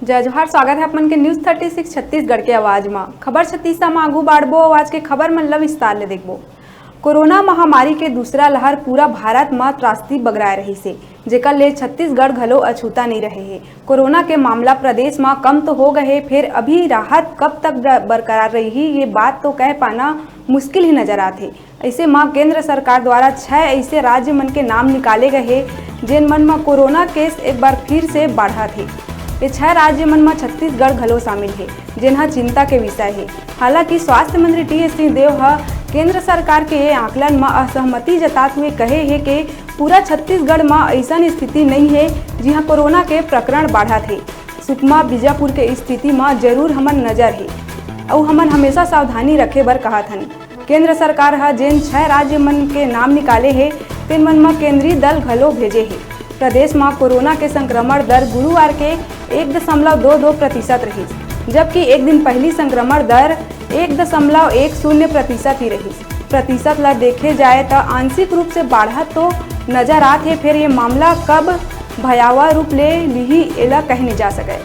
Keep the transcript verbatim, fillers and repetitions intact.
जय जोहार, स्वागत है आप मन के News Thirty Six छत्तीसगढ़ के आवाज म। खबर छत्तीसा म आगू बाढ़बो, आज के खबर मन ल विस्तार ले देखबो। कोरोना महामारी के दूसरा लहर पूरा भारत म त्रासदी बगराए रहिस हे, जेकर ले छत्तीसगढ़ घलो अछूता नइ रहे हे। कोरोना के मामला प्रदेश म कम तो हो गए हे, फेर अभी राहत कब तक ब-, बरकरार रही, ये बात तो कह पाना मुश्किल ही नजर आथे। ऐसे म केंद्र सरकार द्वारा छह ऐसे राज्य मन के नाम निकाले गए हे, जेन मन म कोरोना केस एक बार फिर से बाढ़त हे। ये छह राज्य मन म छत्तीसगढ़ घलो शामिल हे, जेन ह चिंता के विषय हे। हालांकि स्वास्थ्य मंत्री टीएस सिंहदेव ह केंद्र सरकार के ये आकलन म असहमति जतात हुए कहे हे कि पूरा छत्तीसगढ़ म अइसन स्थिति नइ हे, जिहां कोरोना के प्रकरण बाढ़त हे। सुकमा, बीजापुर के स्थिति म जरूर हमन नजर हे, अउ हमन हमेशा सावधानी रखे बर कहत हन। केंद्र सरकार ह जेन छह राज्य मन के नाम निकाले हे, तेन मन म केंद्रीय दल घलो भेजे हे। प्रदेश म कोरोना के संक्रमण दर गुरुवार के एक दशमलव दो दो प्रतिशत रहिस, जबकि एक दिन पहिली संक्रमण दर एक दशमलव एक शून्य प्रतिशत ही रहिस। प्रतिशत ल देखे जाए, त आंशिक रूप से बाढ़त तो नजर आत हे, फेर ये मामला कब भयावह रूप ले लिही, एला कहे नइ जा सकय।